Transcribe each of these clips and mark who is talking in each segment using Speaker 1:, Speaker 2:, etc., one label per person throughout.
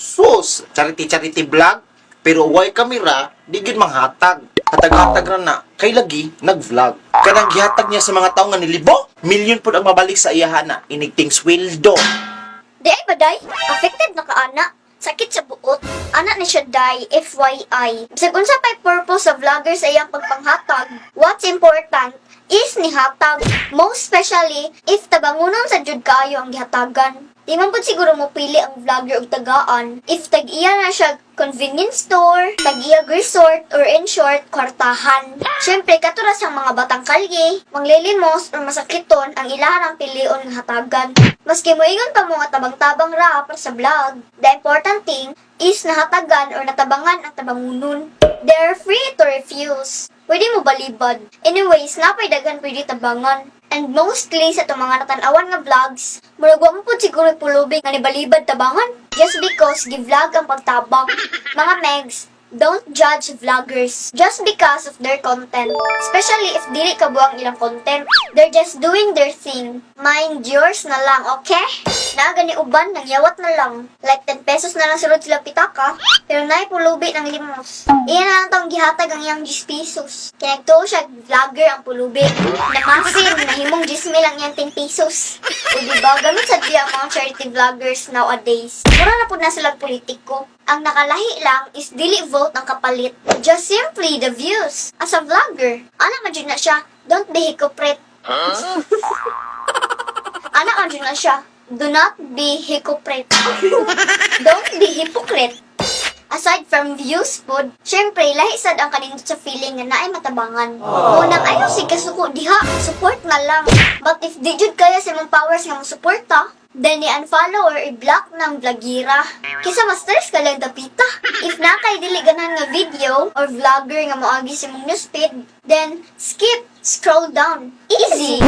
Speaker 1: Sus, charity charity vlog. Pero way kamera, di gyud manghatag. Hatag-hatag ra na, kay lagi nag-vlog. Kanang gihatag niya sa mga tawo nga nilibo, milyon pud ang mabalik sa iyaha na inigting sweldo.
Speaker 2: Di ay baday, affected na ka ana. Sakit sa buot. Ana ni siya day, FYI. Bisag unsa pa'y purpose sa vlogger sa iyang pagpanghatag, what's important is nihatag. Most especially if tabangunon sa jud kaayo ang gihatagan. Di man pud siguro mo pili ang vlogger og tagaan if tag-iya na siya convenience store, tag-iya resort, or in short, kwartahan. Siyempre, katura sa mga batang kalye, manglilimos or masakiton ang ilahan ang pilion nga hatagan. Maski moingon pa mo nga tabang-tabang ra para sa vlog, the important thing is nahatagan or natabangan ang tabangunon. They are free to refuse. Pwede mo balibad. Anyways, napay daghan pwede tabangan. And mostly sa itong mga natanawan nga vlogs, murag wa mo pud siguro pulubi nga nibalibad tabangan. Just because gi-vlog ang pagtabang. Mga megs, don't judge vloggers just because of their content. Especially if dili kabuang ilang content. They're just doing their thing. Mind yours na lang, okay? Naa gani uban, nangyawat na lang. Like 10 pesos na lang sulod sila pitaka, pero naay pulubi ng limos. Iya na lang tong gihatag ang iyang 10 pesos. Kaya nagtuo siya, vlogger ang pulubi. Namasin, nahimong 10 mil ang iyang 10 pesos. O diba, gamit sa diya ang mga charity vloggers nowadays. Mura na po na silang politiko. Ang nakalahi lang is dili vote ang kapalit. Just simply the views. As a vlogger, ana man jud na siya, don't be hypocrite. Ana man jud na siya, do not be hypocrite. Don't be hypocrite. Aside from views pod, syempre lahi sad ang kanindot sa feeling nga naay matabangan. Unang ayaw si kasuko diha, support na lang. But if di jud kaya sa imong powers nga mo-suporta, then i-unfollow or i-block ng vloggira. Kisa ma-stress ka lang dapita. If na kay dili ganahan nga video or vlogger nga moagi sa imong newsfeed, then skip, scroll down. Easy.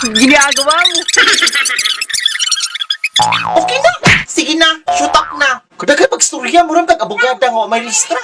Speaker 3: Ginagawa mo.
Speaker 1: Okay na! Sige na! Shoot up na! Kung kay pagstorya, murang tag abogada nga may listra.